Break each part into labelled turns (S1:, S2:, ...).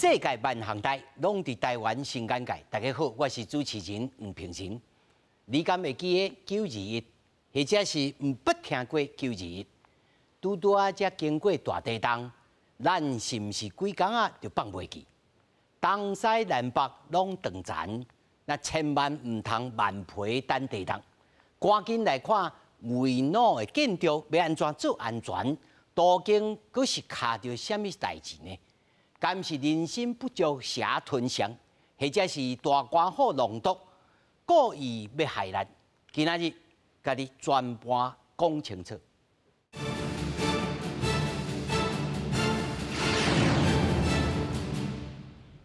S1: 世界萬項代攏佇台灣新眼界。大家好，我是主持人吳平仁。你敢會記得九二一，或者是毋捌聽過九二一？拄拄仔才經過大地動，咱是毋是規工仔就放袂記？東西南北攏斷層，那千萬毋通慢皮等地動。趕緊來看危老的建築欲按怎做安全？都更閣是卡著啥物代誌呢？敢是人心不足蛇吞象，或者是大家伙朗讀，故意欲害咱？今仔日共你全盤講清楚。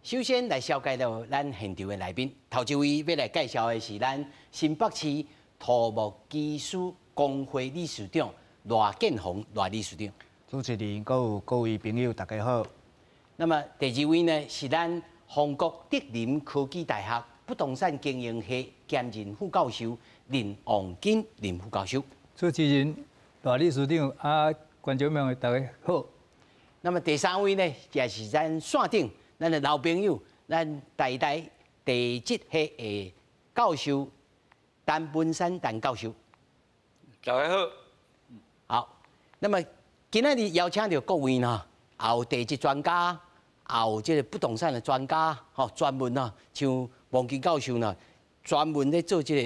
S1: 首先來紹介著咱現場的來賓，頭一位欲來介紹的是咱新北市土木技師公會理事長賴建宏賴理事長。
S2: 主持人，閣有各位朋友，大家好。
S1: 那麼第二位呢，是咱宏國德林科技大學不動產經營系兼任副教授林旺金林副教授。
S3: 主持人、賴理事長啊，觀眾朋友大家好。
S1: 那麼第三位呢，也是咱線頂咱的老朋友，咱台大地質系的教授陳文山陳教授。
S4: 大家好。
S1: 好，那麼今仔日邀請著各位呢，也有地質專家，也有這個不動產的專家，吼，專門啊，像王金教授呢，專門咧做這個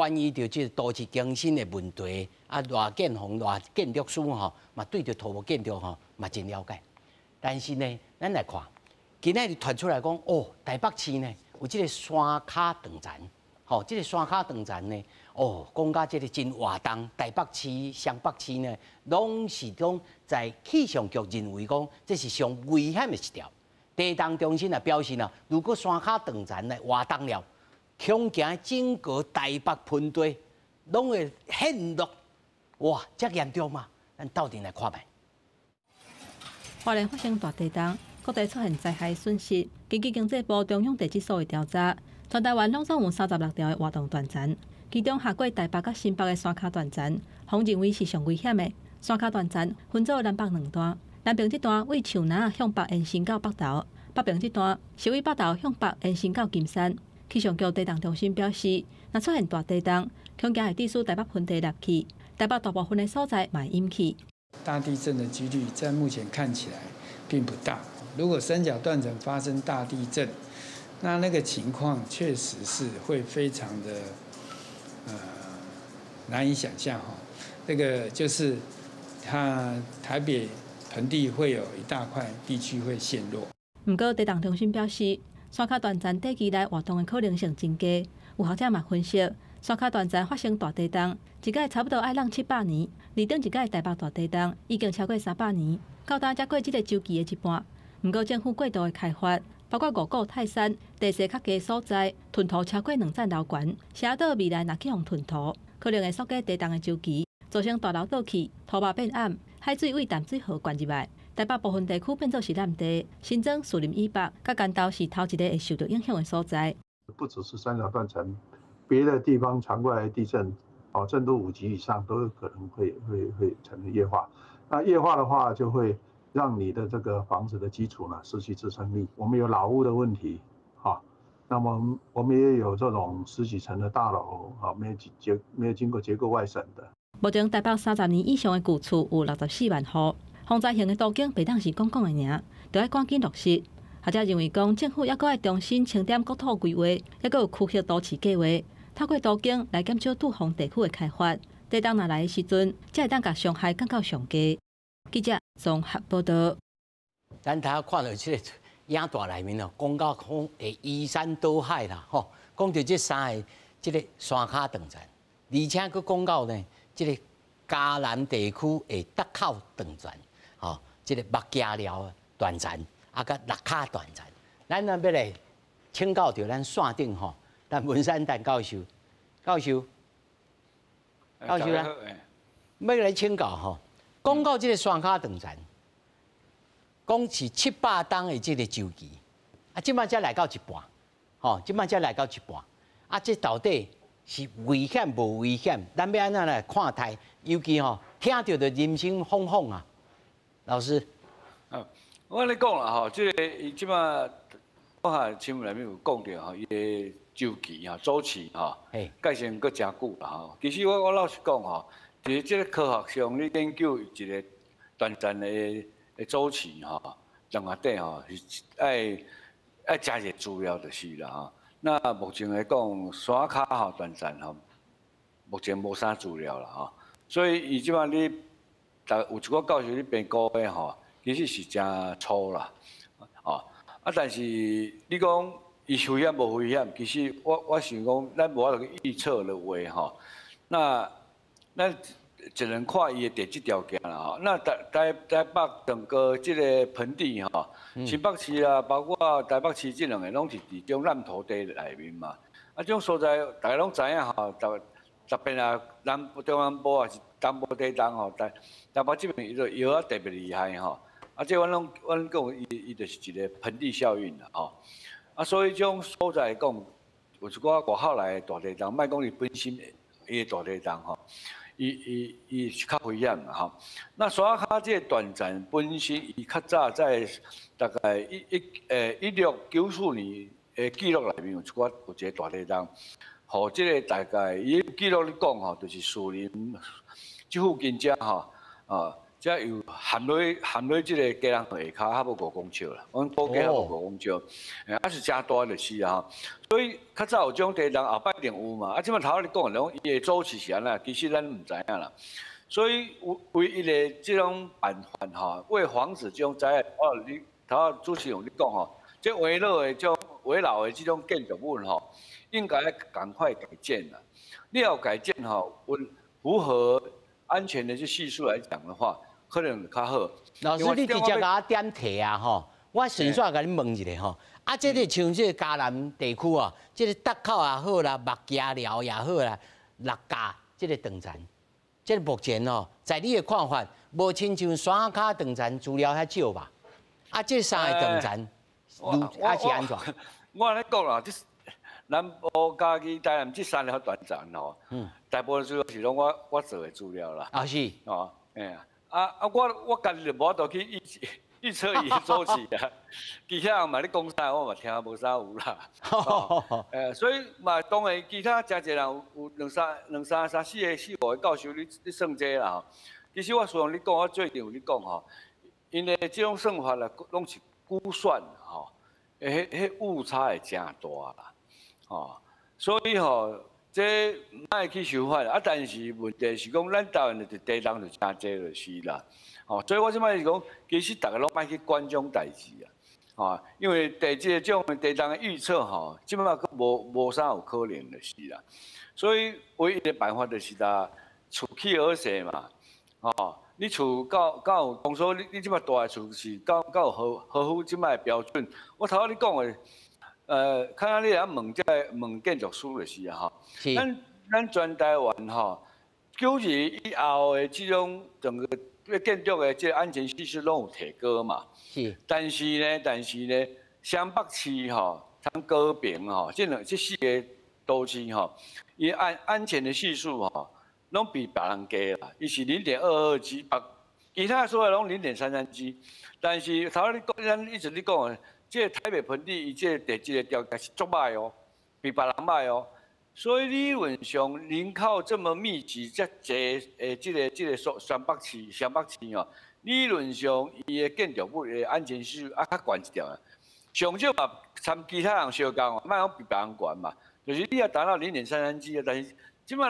S1: 關於著這個都市更新的問題。啊，賴建宏賴建築師吼，嘛對著土木建築吼嘛真了解。但是呢，咱來看，今仔日傳出來講，哦，台北市呢有這個山跤斷層，吼，這個山跤斷層呢，哦，講甲這個真活動，台北市、雙北市呢，攏是講在氣象局認為講，這是上危險的一條。地動中心也表示呢，如果山跤斷層來活動了，恐驚整個台北盆地攏會陷落。哇，遮嚴重嗎？咱鬥陣來看覓。
S5: 花蓮發生大地動，各地出現災害損失。根據經濟部中央地質所的調查，全台灣攏總有36條的活動斷層，其中下過台北佮新北的山跤斷層，予認為是上危險的。山跤斷層分做南北兩段，南邊這段為樹林向北延伸到北投，北邊這段是為北投向北延伸到金山。氣象局地動中心表示，若出現大地動，恐驚會致使台北盆地凹去，台北大部分的所在嘛會淹去。
S6: 大地震的幾率在目前看起來並不大。如果三角斷層發生大地震，那個情況確實是會非常的難以想象哈。這個就是它台北盆地會有一大塊地區會陷落。
S5: 毋過地動中心表示，山跤斷層短期內活動的可能性真低。有學者嘛分析，山跤斷層發生大地動，一擺差不多愛挵700年，而頂一擺台北大地動已經超過300年，到今才過這個週期的一半。毋過政府過度的開發，包括五股泰山地勢較低所在，囤土超過兩層樓懸，社島未來若去予囤土，可能會縮減地動的週期，造成大樓倒去，土壆變暗，海水對淡水河灌入來，台北部分地區變做是濫地。新莊士林以北，佮關渡是頭一個會受到影響的所在。
S7: 不只是三角斷層，別的地方傳過來的地震，哦，震度5級以上都有可能會產生液化。那液化的話，就會讓你的這個房子的基礎呢失去支撐力。我們有老屋的問題，哈，那麼我們也有這種十幾層的大樓，啊，沒有經過結構外審的。
S5: 目前台北30年以上的舊厝有64萬戶，防災型的都更袂當是講講的爾，著愛趕緊落實。學者認為講，政府猶閣愛重新清點國土規劃，猶閣有區域都市計劃，透過都更來減少杜峰地區的開發。地動若來的時陣，才會當共傷害降到上低。記者綜合報道。
S1: 咱頭看著這個影帶內面哦，講到講會移山倒海啦，吼，講著這三个這个山跤斷層，而且閣講到呢，這个嘉南地區的北口斷層，吼，這个目鏡寮斷層，啊，佮六跤斷層，咱若欲來請教著咱線頂吼，陳文山陳教授，教授，教授啦，欲來請教吼，講到這个山跤斷層，講是700冬的這个週期，啊，這擺才來到一半，吼，這擺才來到一半，啊，這到底是危險無危險？咱欲按怎來看待？尤其吼，聽著就人心惶惶啊，老師。
S4: 我按呢講啦吼，這個伊這馬我看新聞內面有講著吼，伊的週期吼、周期吼，改成閣誠久啦吼。其實我老實講吼，佇這個科學上，你研究一個斷層的周期吼，兩下底吼是愛誠濟資料就是啦吼。那目前來講，山跤吼斷層吼，目前無啥資料啦吼。所以伊這馬你，逐有一寡教授咧評估的吼，其實是誠粗啦，哦，啊，但是你講伊危險無危險？其實我想講，咱無法度去預測的話吼，那咱只能看伊的地質條件啦吼。那台北整個這個盆地吼，新北市啊，包括台北市這兩个攏是佇種爛土地內面嘛。啊，這種所在大家攏知影吼，特別啊，南部中南部也是東部地動吼，台北這邊伊就搖啊特別厲害吼。啊，這阮攏阮講伊就是一個盆地效應啦吼。啊，所以這種所在講，有一寡外口來的大地動，莫講伊本身伊的大地動吼，伊是較危險啦吼。那山跤這個斷層本身，伊較早在大概1694年的記錄內面有一寡有一個大地動，吼，這個大概伊記錄咧講吼，就是樹林這附近遮吼，啊。遮有陷落這個基隆河下跤，差不多5公尺啦。阮估計差不多五公尺，啊是誠大就是啊。所以較早有這種地動，後擺一定有嘛。啊，這擺頭仔你講的攏伊的周期是按怎，其實咱毋知影啦。所以唯一的這種辦法吼，為防止這種災害，我你頭仔主持人你講吼，這危老的這種危老的這種建築物吼，應該趕快改建啦。你要改建吼，有符合安全的這係數來講的話，可能較好。
S1: 老師，你直接共我點題啊吼！我順紲共你問一下吼。啊，這個像這個嘉南地區啊，這個碇口也好啦，目仔寮也好啦，六甲這個斷層，這個目前吼，在你的看法，無親像山跤斷層資料遐少吧？啊，這三个斷層，啊是按怎？
S4: 我按呢講啦，這南部、嘉義、台南這三條斷層吼，大部分資料是攏我做的資料啦。
S1: 啊是。
S4: 哦，嘿啊。啊！我家己就無法度去預測伊的周期啊。其他人嘛咧講啥，我嘛聽無啥有啦。所以嘛，當然其他誠濟人有兩三三四個四五個教授咧算這啦吼。其實我雖然你講，我最近有咧講吼，𪜶的這種算法啦，攏是估算吼，彼誤差會誠大啦，吼。所以吼，這莫去想法啊，但是問題是講，咱台灣就是地動就誠濟就是啦，吼，所以我這擺是講，其實逐个攏莫去管這種代誌啊，吼，因為地質這種地動的預測吼，這擺閣無啥有可能就是啦，所以唯一的辦法就是呾厝起好勢嘛，吼，你厝敢有當初你這擺大的厝是敢有合乎這擺的標準？我頭仔你講的。看下你來問這個問建築師就是啊，吼。咱全台灣吼，92以後的這種整個建築的這個安全係數攏有提高嘛。但是呢，雙北市吼，像高屏吼，這四個都市吼，伊安全的係數吼，攏比別人低啦。伊是0.22 G，別其他所在攏0.33 G。但是頭仔你講，咱一直咧講的。這個台北盆地，伊這個地質的條件是足歹哦，比別人歹哦。所以理論上人口這麼密集、遮濟的這個雙北市哦，理論上伊的建築物的安全係數啊較懸一點啊。上少嘛，參其他人相共，莫講比別人懸嘛。就是你也達到0.33 G 啊，但是這擺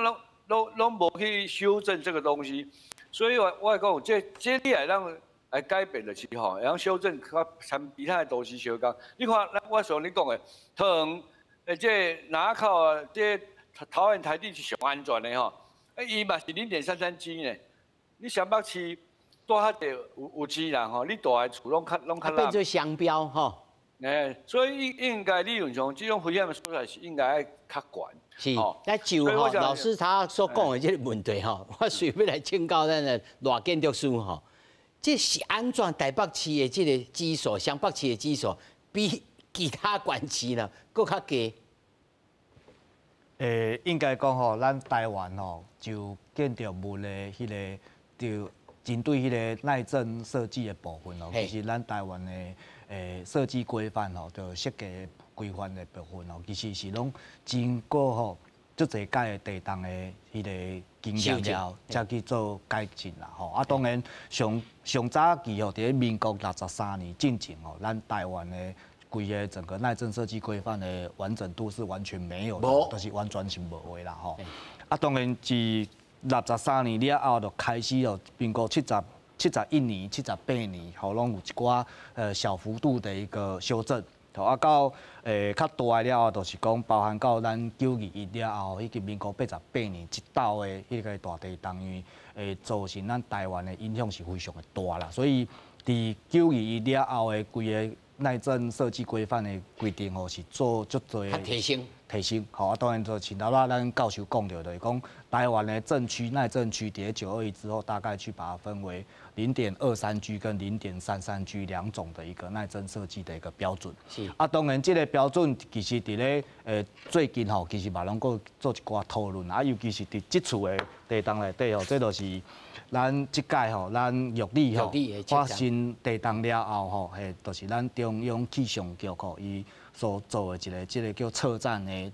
S4: 攏無去修正這個東西，所以我會講，這你會當來改變就是吼，會當修正較參其他的都市相共。你看，咱我上你講的，桃園這林口啊，這桃園台地是上安全的吼，啊伊嘛是0.33 G 呢。你雙北市住較濟有錢人吼，你住的厝攏較
S1: 變做雙標吼。
S4: 欸，所以應該理論上，這種危險的所在是應該愛較懸。
S1: 是，那就吼老師他所講的這個問題吼，我隨欲來請教咱的賴建築師吼。這是按怎台北市的這個指數，雙北市的指數比其他縣市呢閣較低？
S2: 欸，應該講吼，咱台灣吼就建築物的彼個就針對彼个耐震設計的部分哦，其實咱台灣的設計規範吼，就設計規範的部分吼，其實是攏經過吼足濟屆的地動的彼个經驗了後，才去做改進啦吼。啊，當然上上早期吼，佇咧民國63年進前吼，咱台灣的規个整個耐震設計規範的完整度是完全沒有的，就是完全是無的啦吼。啊，當然自63年了後，就開始哦，民國71年、78年，吼，攏有一寡小幅度的一個修正。啊，到較大的了後，就是講包含到咱9·21了後，以及民國88年這道的彼个大地動，因為造成咱台灣的影響是非常的大啦。所以佇9·21了後的規个耐震設計規範的規定吼，是做足濟
S1: 提升。
S2: 提升，吼啊！當然就像頭仔咱教授講著，就是講台灣的震區耐震區，佇咧9·21之後，大概去把它分為0.23 G 跟0.33 G 兩種的一個耐震設計的一個標準。啊，當然這個標準其實佇咧最近吼，其實嘛攏閣做一寡討論啊，尤其是佇這次的地動內底吼，這就是咱這屆吼，咱玉里吼發生地動了後吼，嘿，就是咱中央氣象局吼，伊所做的一個這個叫測站的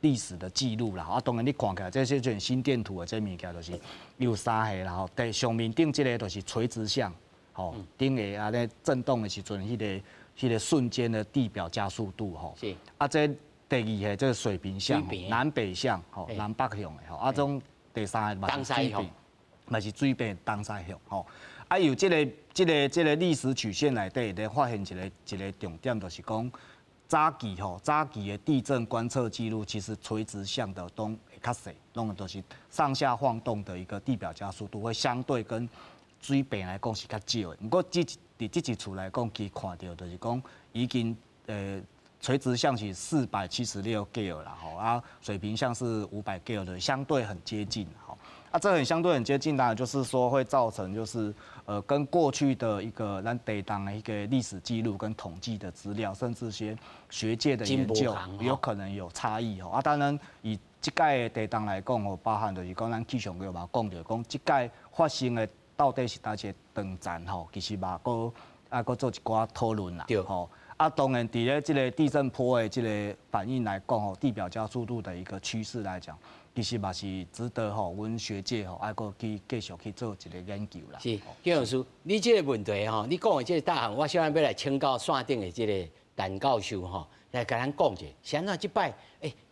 S2: 歷史的記錄啦。啊，當然你看起來這些種心電圖的這物件，就是有三個啦吼。佇上面頂這個就是垂直向，吼，頂下按呢震動的時陣，彼個瞬間的地表加速度吼。啊，這第二個這個水平向，南北向，吼，南北向的吼。啊，這種第三個嘛是水平，嘛是水平東西向吼。啊，由這個歷史曲線內底，咧發現一個重點，就是講，早期吼，早期的地震觀測記錄，其實垂直向的都會較細，攏都是上下晃動的一個地表加速度，會相對跟水平來講是較少的。毋過這佇這一次來講，其實看著就是講已經垂直向是476 gal 啦，吼啊，水平向是500 gal 的，相對很接近，吼。啊，這很相對很接近，當然就是說會造成就是跟過去的一個咱地動的一個歷史記錄跟統計的資料，甚至些學界的研究，有可能有差異吼。啊，當然以這屆的地動來講吼，包含就是講咱氣象局嘛講著講，這屆發生的到底是佗一个斷層吼，其實嘛閣愛閣做一寡討論啦。吼。啊，當然，佇咧這個地震波的這個反應來講吼，地表加速度的一個趨勢來講，其實嘛是值得吼，阮學界吼愛閣去繼續去做一個研究啦。
S1: 是，姜老師，你這個問題吼，你講的這個答案，我小可欲來請教線頂的這個陳教授吼，來共咱講一下，是按怎這擺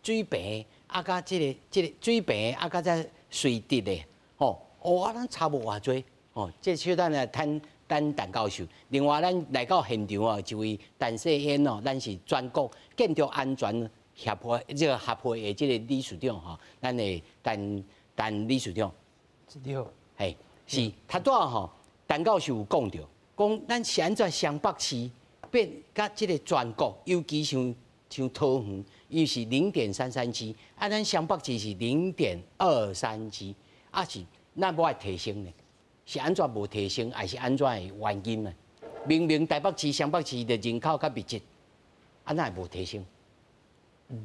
S1: 水平啊，佮這個水平啊，佮這垂直的吼，哦啊，咱差無偌濟吼，這小等來談。等陳教授，另外咱來到現場哦，一位陳世燕哦，咱是全國建築安全協會這個協會的這個理事長吼，咱的陳陳理事長。
S3: 你好。
S1: 嘿，是，頭拄仔吼，陳教授有講著，講咱是按怎雙北市變佮這個全國，尤其像桃園，伊是0.33 G，啊，咱雙北市是0.23 G，啊是咱無愛提升呢？是按怎無提升，還是按怎的原因呢？明明台北市、雙北市的人口較密集，啊，哪會無提升？
S8: 嗯，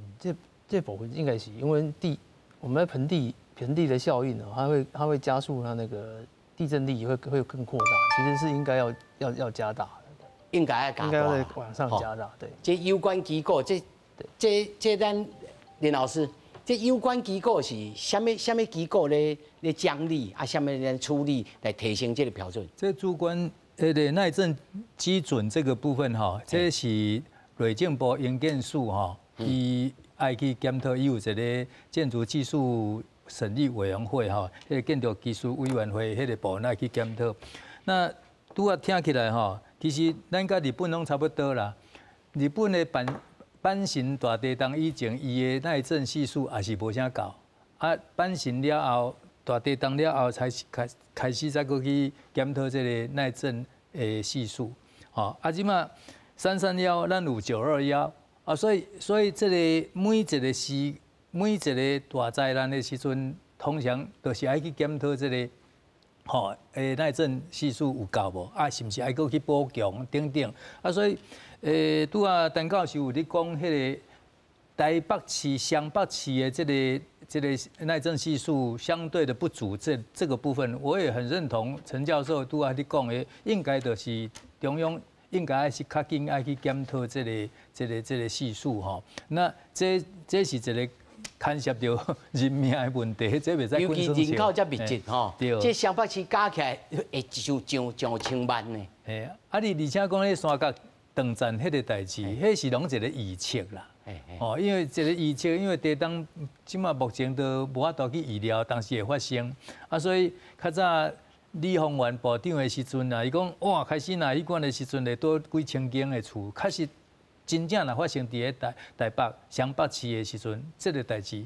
S8: 這部分應該是因為我們的盆地的效應哦，它會加速它那個地震力會更擴大，其實是應該要加大的，
S1: 應該要加大，
S8: 應該要往上加大。對，
S1: 這有關機構，這咱林老師。這有關機構是啥物啥物機構咧獎勵啊？啥物咧處理來提升這個標準？
S3: 這主管彼個耐震基準這個部分吼，這是內政部營建署吼，伊愛去檢討，伊有一個建築技術審議委員會吼，彼個建築技術委員會彼個部分愛去檢討。那拄仔聽起來吼，其實咱佮日本攏差不多啦。日本的阪神大地動以前，伊的耐震係數也是無啥夠。啊，阪神了後，大地動了後，才開始再閣去檢討這個耐震的係數。吼，啊，這馬331，咱有921，啊，所以這個每一個大災難的時陣，通常都是愛去檢討這個，吼，耐震係數有夠無？啊，是毋是愛閣去補強等等？啊，所以，拄仔陳教授有咧講彼個台北市、雙北市的這個耐震係數相對的不足，這個部分我也很認同陳教授拄仔你講的，應該就是中央應該是較緊愛去檢討這個係數吼。那這是一個牽涉到人命的問題，這袂使
S1: 尤其人口遮密集吼，
S3: 對，
S1: 這雙北市加起來會上上上千萬呢。
S3: 嘿，啊你而且講彼三峡斷層彼個代誌，彼是攏一個預測啦。哦，因為這個預測，因為地動這馬目前都無法度去預料當時會發生，啊，所以較早李鴻源部長的時陣啊，伊講哇，開始若彼款的時陣會倒幾千間的厝，確實真正若發生佇咧台北、雙北市的時陣，這個代誌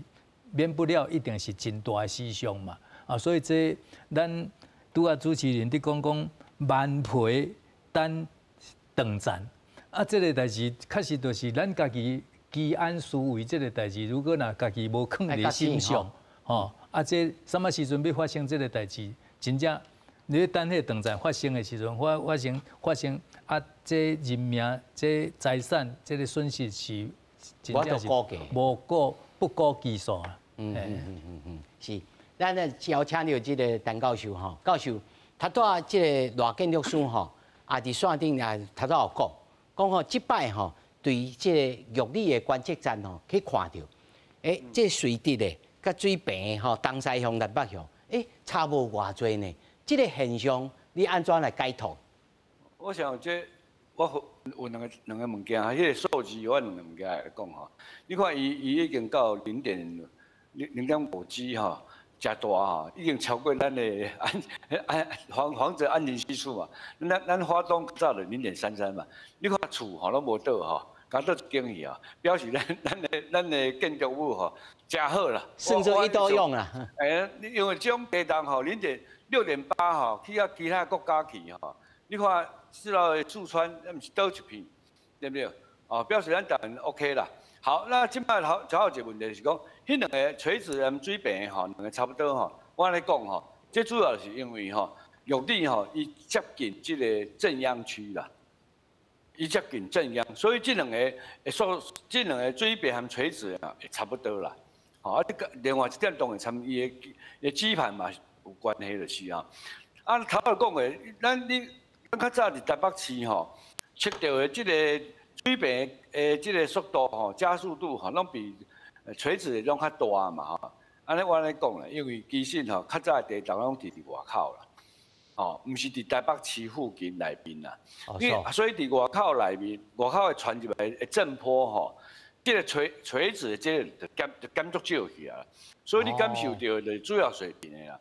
S3: 免不了一定是真大的死傷嘛。啊，所以這咱拄仔主持人佇講講萬皮等斷層，啊，這個代誌確實就是咱家己居安思危這個代誌，如果若家己無囥佇心上，吼，啊，這啥物時陣欲發生這個代誌，真正你咧等彼個斷層發生的時陣，發生啊，這人命、這財產、這個損失是真正是無估不估其數啊。
S1: 是，咱咧邀請著這個陳教授吼，教授，頭拄仔這個賴建築師吼，也佇線頂也頭拄有講，講吼這擺吼對這個玉里的觀測站吼去看著，這水直的佮水平吼東西向南北向，差無偌濟呢。這個現象你按怎來解讀？
S4: 我想這我有兩個物件，彼個數字我兩個物件來講吼。你看伊已經到0.5 G 吼，誠大吼，已經超過咱的安安防防震安全係數嘛。咱花東早就0.33嘛。你看厝吼攏無倒吼，敢倒一間去啊，表示咱的建築物吼誠好啦。
S1: 算做一多用啦。
S4: 因為這種地動吼，0.6.8吼，去到其他國家去吼，你看，這個四川，毋是倒一片，對不對？哦，表示咱台灣 OK 啦。好，那這擺好，還有一個問題是講，彼兩個垂直和水平吼，兩個差不多吼。我按呢講吼，這主要是因為吼，玉里吼，伊接近這個震央區啦，伊接近震央，所以這兩個數，這兩個水平和垂直啊，會差不多啦。吼，啊，這個另外一點當然參伊的基盤嘛有關係就是啊。啊，頭仔講的，咱較早佇台北市吼，測著的這個水平的這個速度吼，加速度吼，攏比垂直的攏較大嘛吼。按呢我按呢講啦，因為其實吼，較早的地動攏佇外口啦，吼，毋是佇台北市附近內面啦。因為所以佇外口內面，外口會傳入來的震波吼，這個垂直的這個就減足少去啊。所以你感受著的就是主要水平的啦。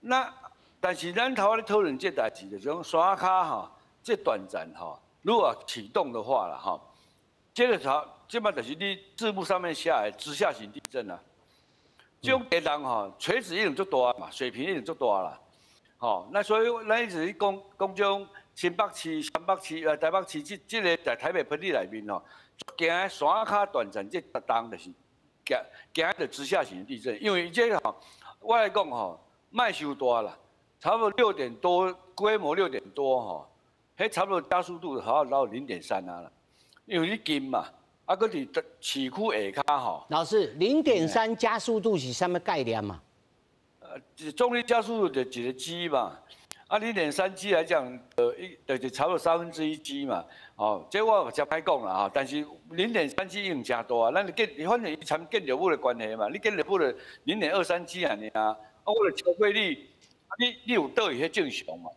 S4: 那但是咱頭仔咧討論這代誌，就是講山跤吼，這斷層吼，如果啟動的話啦吼，這個頭這擺就是你字幕上面寫的直下型地震啊。這種地動吼，垂直一定足大嘛，水平一定足大啦。吼，那所以咱一直講講這種新北市、雙北市、台北市這個在台北盆地內面吼，驚山跤斷層這動就是驚驚著直下型地震，因為這個吼，我來講吼，莫傷大啦。差不多六點多，規模六點多吼，彼差不多加速度好到0.3啊啦，因為你近嘛，啊，閣佇市區下跤吼。
S1: 老師，零點三加速度是啥物概念嘛？
S4: 重力加速度就一個 G 嘛，啊，0.3 G 來講，就是差不多1/3 G 嘛，哦，這我誠歹講啦吼，但是零點三 G 已經誠大啊，咱建反正伊參建築物的關係嘛，你建築物的0.23 G 按呢啊，啊，我就超過你。你有倒去彼正常嘛？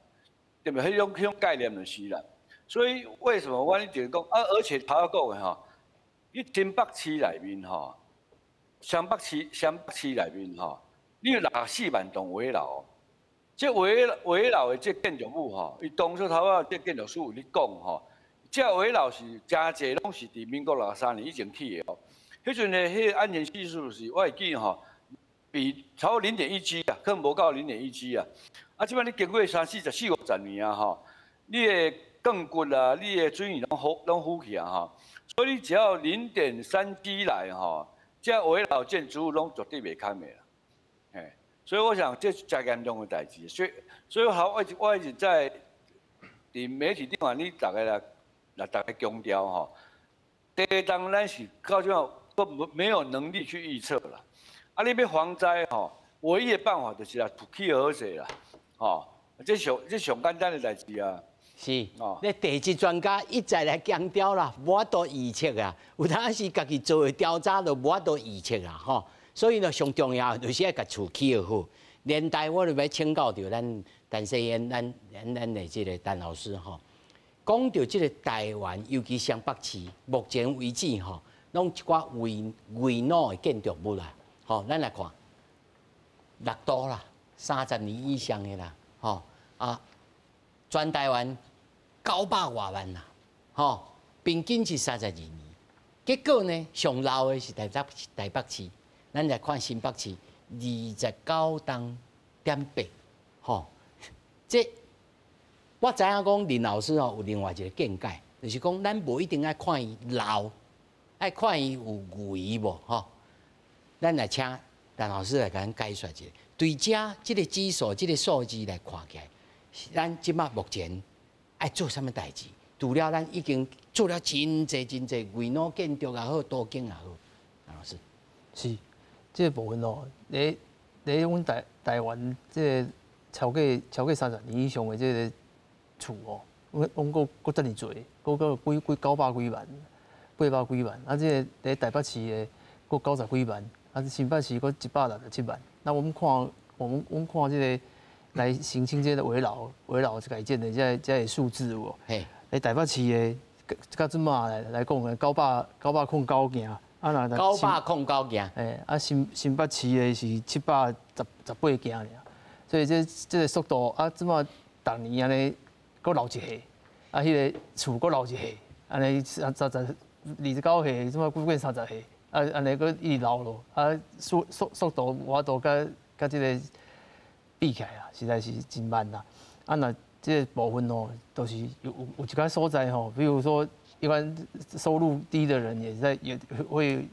S4: 對不對？彼種概念就是啦。所以為什麼我一直講啊？而且頭仔講的吼，你新北市內面吼，雙北市內面吼，你有64萬棟危樓，這危樓的這建築物吼，伊當初頭仔這建築師有咧講吼，這危樓是誠濟攏是佇民國63年以前起的哦。彼陣的彼個安全係數是我會記吼，比超過零點一 G 啊，可能無到零點一 G 啊。啊，這擺你經過三四十四五十年啊，吼，你的鋼骨啊，你的水泥攏腐去啊，吼。所以你只要零點三 G 來吼，這危老建築物攏絕對袂堪的啦。嘿，所以我想這是誠嚴重的代誌。所以好，我一直在佇媒體頂面，你逐家來來逐家強調吼，地動咱是到這都沒有能力去預測啦。啊，你欲防災吼，唯一的辦法就是來厝起好勢啦，吼，這上簡單的代誌啊。
S1: 是，你地質專家一再來強調啦，無法度預測啊，有當時家己做的調查都無法度預測啊，吼。所以呢，上重要就是愛共厝起好。連帶我就欲請教著咱陳世燕、咱的這个陳老師吼，講著這个台灣，尤其雙北市，目前為止吼，攏一寡危老的建築物啦，吼，咱來看六都啦，30年以上的啦，吼啊。全台灣900外萬啦，吼，平均是32年。結果呢，上老的是台北市，咱來看新北市29.8棟，吼，這我知影講林老師吼有另外一個見解，就是講咱無一定愛看伊老，愛看伊有危無吼。咱來請陳老師來共咱解說一下，對這這个指數、這个數字來看起來，咱這馬目前愛做啥物代誌？除了咱已經做了真濟真濟危老建築也好，都更也好，陳老師。
S8: 是，這个部分哦，咧阮台灣這个超過30年以上的這个厝哦，阮閣遮爾濟，閣幾900幾萬、800幾萬，啊，這个佇台北市的閣90幾萬，啊，新北市閣167萬。那我們看，我們看這个來申請這个危老改建的這个數字有無？佇台北市的，到這馬來講，909間，啊若
S1: 909間，
S8: 欸，啊新北市的是718間爾，所以這個速度啊，這馬逐年按呢，閣老一歲，啊，彼个厝閣老一歲，按呢29歲，這馬閣變30歲，啊，按呢閣一直老落，啊，速度無法度佮這个比起來啊，實在是真慢啦。啊，若這个部分哦，都是有一寡所在吼，比如說一般收入低的人也在也會，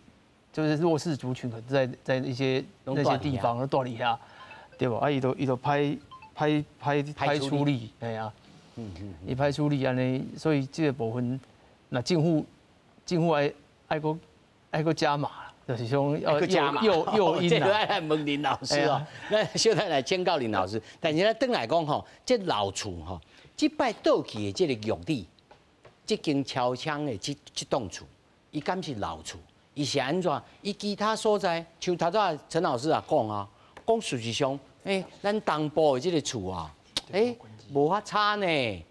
S8: 就是弱勢族群可能在一些那些地方都住佇遐，對無？啊，伊就歹處理，嘿啊，伊歹處理按呢，所以這个部分，若政府愛閣加碼，就是說要誘因。
S1: 這個愛問林老師哦，咱小等來請教林老師。但是咱轉來講吼，這老厝吼，這擺倒去的這个玉里，這間超窗的這棟厝，伊敢是老厝？伊是按怎？伊其他所在，像頭拄陳老師也講啊，講事實上，咱東部的這个厝啊，無遐差呢，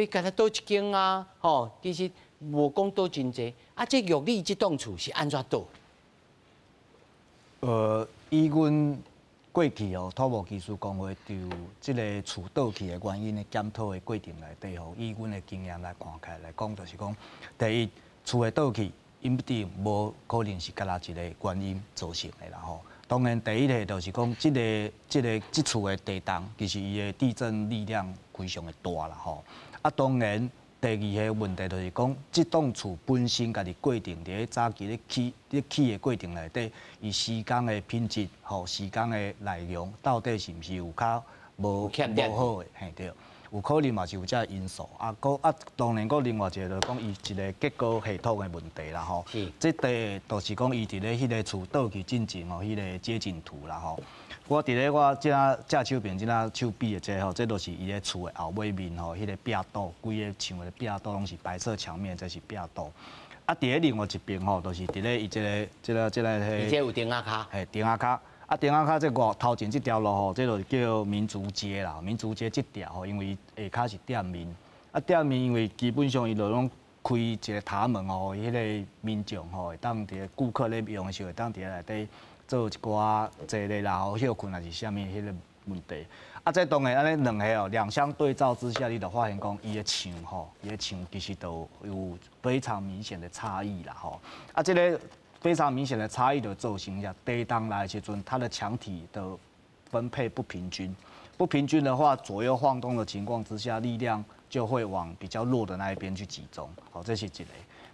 S1: 敢若倒一間啊，吼，其實無講倒真濟。啊，這玉里這棟厝是按怎倒？
S2: 以阮過去哦，土木技師公會就這个厝倒去的原因的檢討的過程內底吼，以阮的經驗來看起來來講，就是講，第一，厝會倒去，一定無可能是干焦一个原因造成的啦吼。當然，第一个就是講，這个這厝的地動，其實伊的地震力量非常的大啦吼。啊，當然，第二个問題就是講，這棟厝本身家己過程佇咧早期咧起的過程內底，伊施工的品質吼，施工的內容到底是毋是有較無好的？嘿對，有可能嘛是有這个因素。啊，閣啊，當然閣另外一个就是講，伊一个結構系統的問題啦吼。這個就是講，伊佇咧彼个厝倒去進前吼，彼个街景圖啦吼。我佇咧我這正手邊這手臂的這吼，這就是伊个厝的後尾面吼，彼个壁堵，規个牆的壁堵攏是白色牆面，這是壁堵。啊，佇咧另外一邊吼，就是佇咧伊這个、這个、這个
S1: 彼這有釘仔跤，
S2: 嘿，釘仔跤。啊，釘仔跤這外頭前這條路吼，這就是叫民族街啦。民族街這條吼，因為下跤是店面，啊，店面因為基本上伊就攏開一个塔門吼，彼个民眾吼會當佇顧客咧用的時候，會當佇內底做一寡坐咧啦，吼歇睏還是啥物彼个問題。啊，這當然按呢兩个哦，兩相對照之下，你就發現講伊的牆吼，伊的牆其實都有非常明顯的差異啦，吼。啊，這个非常明顯的差異就造成一下地動來的時陣，它的牆體的分配不平均，不平均的話，左右晃動的情況之下，力量就會往比較弱的那一邊去集中。好，這是一個。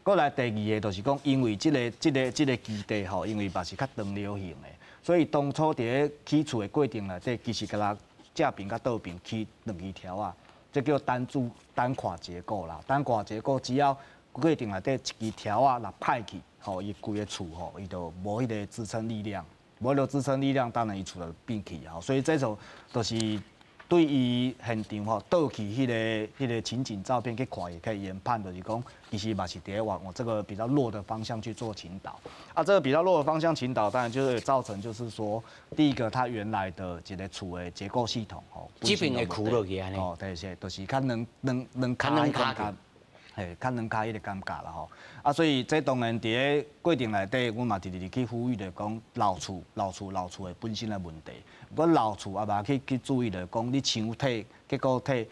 S2: 過來第二个就是講，因為這个基地吼，因為嘛是較長流型的，所以當初佇咧起厝的過程內底，其實敢若正爿佮倒爿起兩支柱仔，這叫單柱單跨結構啦。單跨結構只要过程内底一支柱仔若歹去，吼，伊规个厝吼，伊就無彼个支撐力量，無彼个支撐力量，當然伊厝就變去吼。所以這就就是對伊現場吼倒去彼個情景照片去看，也可以研判，就是講其實嘛是佇咧往這個比較弱的方向去做傾倒。啊，這個比較弱的方向傾倒，當然就是造成就是說，第一個它原來的一個厝的結構系統吼，
S1: 這邊會屈落去按呢。
S2: 哦，對是，就是較軟軟軟跤彼種感，嘿，較軟跤彼個感覺啦吼。啊，所以這當然佇咧過程內底，阮嘛直直去呼籲著講老厝、老厝、老厝的本身的問題。不過老厝也嘛去注意著講，你牆體結構體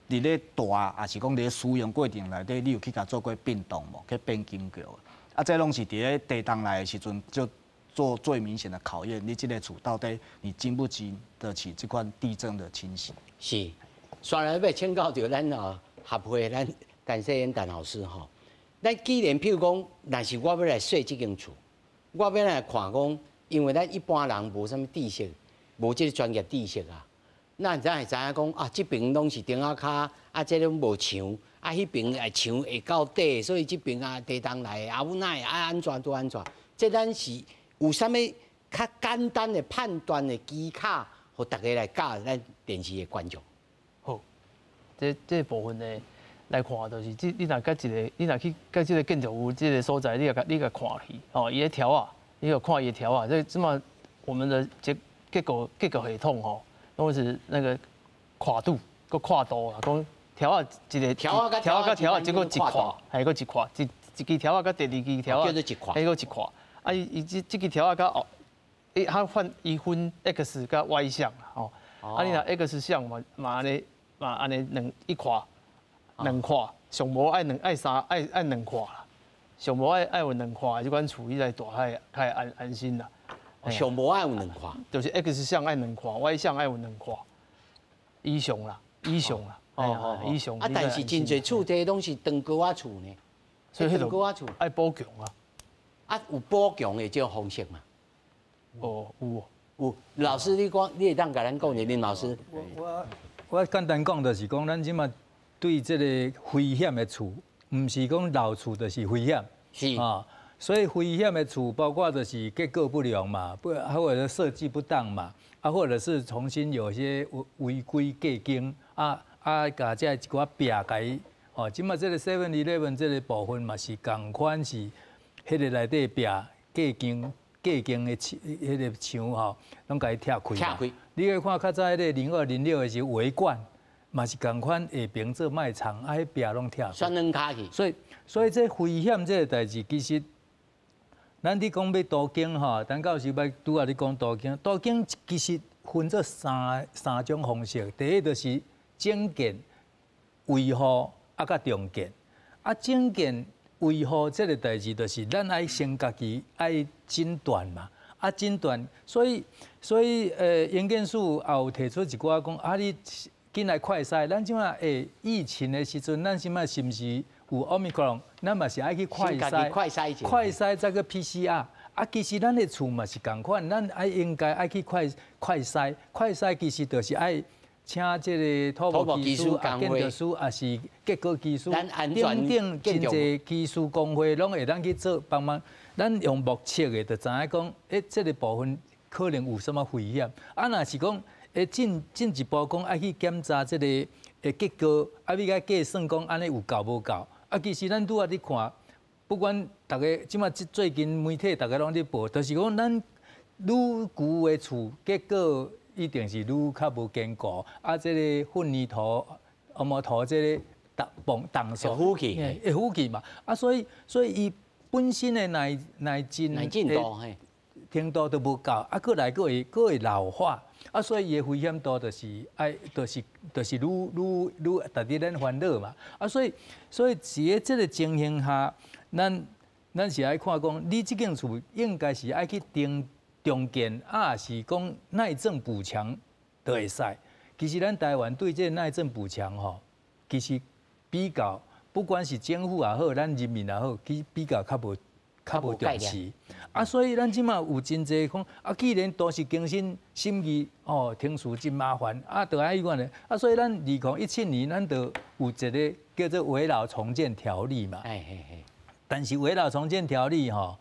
S2: 佇咧大，抑是講佇咧使用過程內底，你有去共做過變動無？去變堅強。啊，這攏是佇咧地動來的時陣，就做最明顯的考驗。你這個厝到底你經不經得起這款地震的侵襲？
S1: 是，煞來欲請教著咱哦協會咱陳世恩陳老師吼，咱既然譬如講，若是我欲來設這間厝，我欲來看講，因為咱一般人無啥物知識，無這个專業知識啊，咱才會知影講啊，這邊攏是釘仔跤，啊，這攏無牆，啊，彼邊會牆會到底，所以這邊啊地動來，啊，阮哪會啊按怎拄按怎？這咱是有啥物較簡單的判斷的技巧，予大家來教咱電視的觀眾。
S8: 好，這部分呢來看，就是這你若佮一个，你若去佮這个建築物這个所在，你共看去，吼，伊的柱仔，你有看伊的柱仔，這這麼我們的結構系統吼，攏是那個跨度，閣跨度啦，講柱仔一个
S1: 柱仔佮
S8: 柱仔佮柱仔，這閣一跨，係閣一跨，一支柱仔佮第二支柱仔，
S1: 叫做一跨，
S8: 彼閣一跨。啊，伊這支柱仔佮後，伊它分伊分 X 佮 Y 向啦，吼。啊，你若 X 向嘛按呢嘛按呢兩一跨，兩跨，上無愛兩愛三愛兩跨啦，上無愛有兩跨的這款厝，你來住較會較會安心啦。
S1: 上無愛有兩跨，
S8: 就是 X 向愛兩跨，Y 向愛有兩跨，以上啦，以上啦，哦，以上。
S1: 啊，但是真濟厝地攏是長高仔厝呢，
S8: 所以
S1: 長高仔厝
S8: 愛補強啊。
S1: 啊，有補強的這種方式嘛？
S8: 哦，有。
S1: 有。老師，你講，你會當共咱講一下，林老師。
S3: 我簡單講就是講，咱這馬對這個危險的厝，毋是講老厝就是危險。
S1: 是。
S3: 啊。所以危險的厝，包括就是結構不良嘛，不，或者設計不當嘛，啊，或者是重新有些違規過間，啊，共這一寡壁共伊，哦，這馬這个 Seven Eleven 這个部分嘛是仝款是，彼个內底壁過間的牆，彼个牆吼，攏共伊拆開。
S1: 拆開。
S3: 你去看較早彼个0206的時候，維冠嘛是仝款下爿做賣場，啊，彼壁攏拆。
S1: 選軟跤去。
S3: 所以這危險這个代誌，其實。咱佇講欲都更吼，陳教授欲拄仔咧講都更，都更其實分做三種方式。第一就是整建、維護啊，佮重建。啊，整建維護這个代誌，就是咱愛先家己愛診斷嘛。啊，診斷，所以營建署也有提出一寡講，啊，你緊來快篩。咱這馬疫情的時陣，咱這馬是毋是有 Omicron，咱嘛是愛去快篩，快篩再閣 PCR。啊，其實咱的厝嘛是仝款，咱愛應該愛去快篩，快篩其實就是愛請這个土木技師、啊建築師，抑是結構技師，等等真濟技師工會攏會當去做幫忙。咱用目測的，就知影講，這个部分可能有啥物危險。啊，若是講，進一步講愛去檢查這个結構，啊，欲共計算講按呢有夠無夠？啊，其實咱拄仔咧看，不管逐家這馬最近媒體逐家攏咧報，就是講咱愈舊的厝結構一定是愈較無堅固，啊，這个混凝土、紅毛土這个動動數
S1: 會腐去，
S3: 會腐去嘛。啊，所以伊本身的耐震
S1: 耐震度嘿
S3: 程度都無夠，啊，閣來閣會老化，啊，所以伊的危險度就是愛，就是愈值得咱煩惱嘛。啊，所以佇咧這个情形下，咱是愛看講，你這間厝應該是愛去重建，啊，是講耐震補強就會使。其實咱台灣對這个耐震補強吼，其實比較不管是政府也好，咱人民也好，其實比較較無較無重視。啊，所以咱這馬有真濟講，啊，既然都市更新審議哦，程序真麻煩，啊，就愛彼款咧，啊，所以咱2017年咱就有一个叫做危老重建條例嘛。但是危老重建條例吼，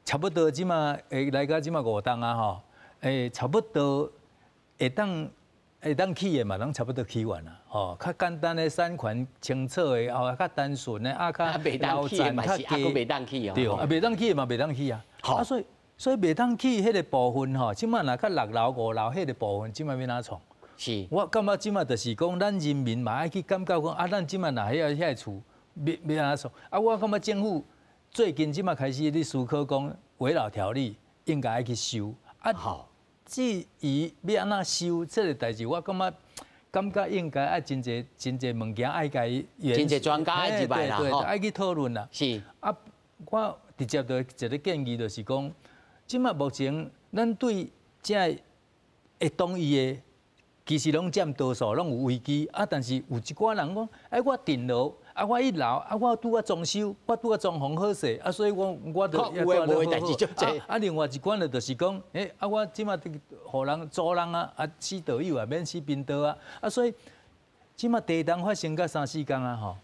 S3: 差不多這馬會來到這馬5冬啊吼，差不多會當起的嘛，攏差不多起完啦，吼，較簡單的產權清楚的，哦，較單純的，啊，較
S1: 老站較低，袂當起哦，
S3: 對，啊，袂當起的嘛，袂當起啊，啊，所以袂當起彼個部分吼，這馬若較6樓5樓彼個部分，這馬欲按怎創？
S1: 是，
S3: 我感覺這馬就是講，咱人民嘛愛去感覺講，啊，咱這馬若遐個厝，欲按怎創？啊，我感覺政府最近這馬開始咧思考講，危老條例應該愛去修啊。至於欲按怎修這个代誌，我感覺應該愛真濟真濟物件愛共伊，
S1: 真濟專家愛入來啦，
S3: 對，愛去討論啦。
S1: 是
S3: 啊，我直接就一个建議，就是講，這馬目前咱對這个會同意的，其實攏佔多數，攏有危機啊。但是有一寡人講，哎，我頂樓。啊！我一樓，啊！我拄仔裝修，我拄仔裝潢好勢，啊！所以我就
S1: 有的無的代誌足濟。
S3: 啊！另外一款就就是講，啊！我這馬予人租人啊，啊，死道友啊，免死貧道啊，啊！所以這馬地動發生甲3、4工啊，吼！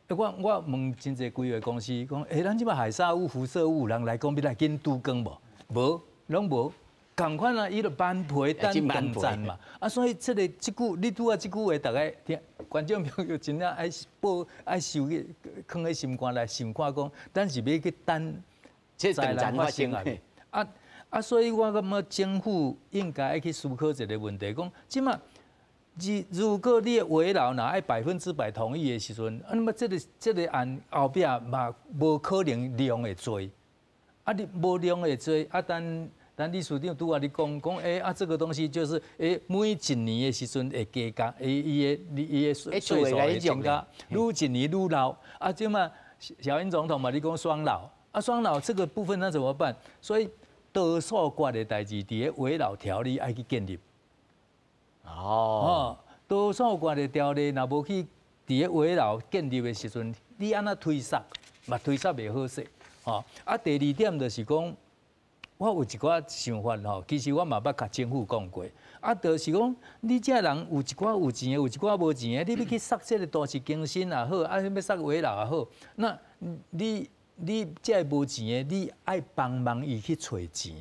S3: 我問真濟規劃公司講，咱這馬海砂屋、輻射屋有人來講欲來緊拄工無？無，攏無。仝款啊，伊就挽皮等斷層嘛，啊，所以這句你拄仔這句話，逐家聽觀眾朋友真正愛報愛收去，囥佇心肝內想看講，咱是欲去等
S1: 災難發生
S3: 啊？啊啊，所以我感覺政府應該愛去思考一个問題，講這馬如果你的危老若愛100%同意的時陣，啊，那麼這个案後壁嘛無可能量會濟，啊，你無量會濟，啊，咱理事長拄仔咧講講，啊，這個東西就是，每一年的時陣會加價，伊的稅數會增加，愈一年愈老。啊，這馬小英總統嘛，你講雙老，啊，雙老這個部分那怎麼辦？所以多數決的代誌，佇个危老條例愛去建立。哦，多數決的條例若無去佇个危老建立的時陣，你按怎推捒嘛推捒袂好勢。吼，啊，第二點就是講。我有一寡想法吼，其實我嘛捌共政府講過，啊，就是講你這人有一寡有錢的，有一寡無錢的，你欲去殺這个都市更新也好，啊，欲殺危老也好，那你這个無錢的，你愛幫忙伊去揣錢，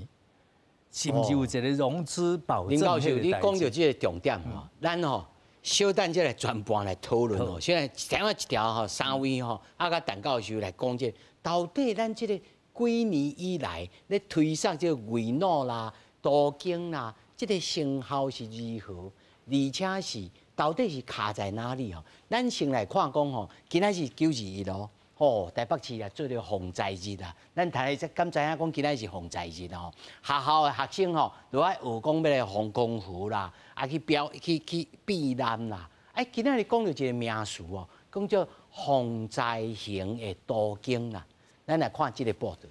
S3: 是毋是有一个融資保證？
S1: 林教授，你講著這个重點吼，咱吼小等這來全盤來討論吼。現在聽我一條吼，三位吼，啊，佮陳教授來講這个，到底咱這个。幾年以來，咧推捒這个危老啦、都更啦，這个成效是如何？而且是到底是卡在哪裡吼？咱先來看講吼，今仔是9·21咯，吼，台北市啊做著防災日啊。咱大家敢知影講今仔是防災日吼？學校的學生吼，都愛學講欲來防空壕啦，啊去標去避難啦。哎，今仔日講著一个名詞哦，講做防災型的都更啦。咱來看這个報導。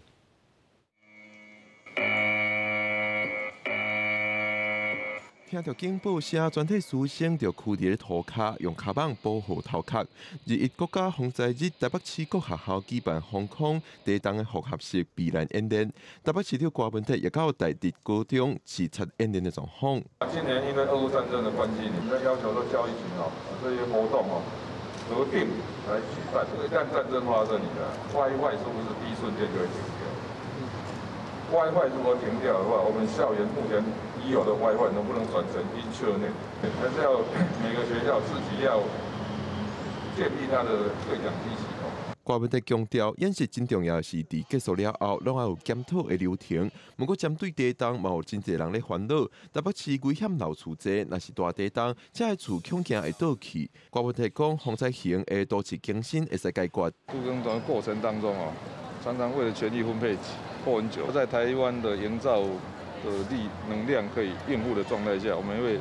S9: 聽著警報聲，全體師生就囥佇咧塗跤，用跤網保護頭殼。21國家防災日，台北市各學校舉辦防空地動的複合式避難演練。台北市長郭文泰也到大直高中視察演練的狀況。
S10: 今年因為俄烏戰爭的關係，你們要求說教育局哦，這些活動哦，核定來舉辦。一旦戰爭發生，你的 WiFi 是不是第一瞬間就會停掉？WiFi 如果停掉的話，我們校園目前已有的 WiFi 能不能轉成 Internet？還是要每個學校自己要建立它的對講機系統。
S9: 郭文泰強調，演習真重要的是，佇結束了後，攏愛有檢討的流程。毋過，針對地動，嘛有真濟人咧煩惱。台北市危險樓厝濟，若是大地動，這个厝恐驚會倒去。郭文泰講，防災型的都市更新會使解決。
S10: 都更的過程當中哦，常常為了權力分配拖很久。在台灣的營造的力能量可以應付的狀態下，我們會